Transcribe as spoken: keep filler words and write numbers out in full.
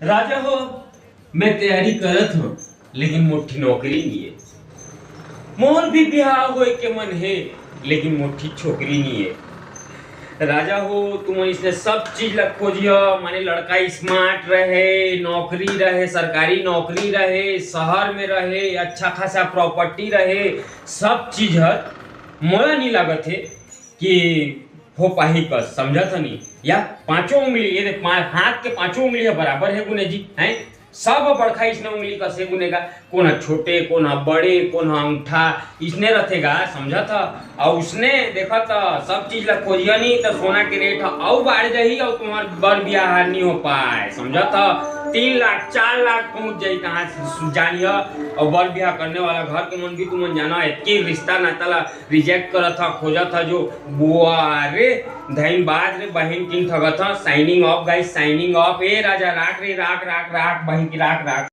राजा हो, मैं तैयारी करत हूँ, लेकिन मोठी नौकरी नहीं है। मोर भी बिहाव होए के मन है, लेकिन मोठी छोकरी नहीं है। राजा हो, तुमन इसने सब चीज ला खोजिया, माने लड़का स्मार्ट रहे, नौकरी रहे, सरकारी नौकरी रहे, शहर में रहे, अच्छा खासा प्रॉपर्टी रहे, सब चीज हर मोला नहीं लागत है कि हो पाही कस, समझत हनी? या पांचों उंगली, ये देख, पा-, हाथ के पांचों उंगली ह बराबर है गुने जी, हैं? सब बड़खा इसने उंगली कसे गुने का, कोन ह छोटे, कोन ह बड़े, कोन ह अंगठा, इसने रथे गा, समझत ह? अउ उसने देखत ह, सब चीज ला खोजिया नी, त सोना के रेट ह अउ बाढ़ जाही, अउ तुम्हार बर बियाह ह नी हो पाए, समझत ह? तीन लाख, चार लाख पहुंच जाही, तहां से जानिया। अउ बर बियाह करने वाला घर के मन भी तुमन जाना, एक रिश्ता नाता ला रिजेक्ट करत ह, खोजत ह जो। बुआ रे, धनबाद रे, बहिन किंग ठगत ह। साइनिंग ऑफ गाइस, साइनिंग ऑफ। ए राजा, राख रे, राख, राख, राख, बहिन की राख, राख।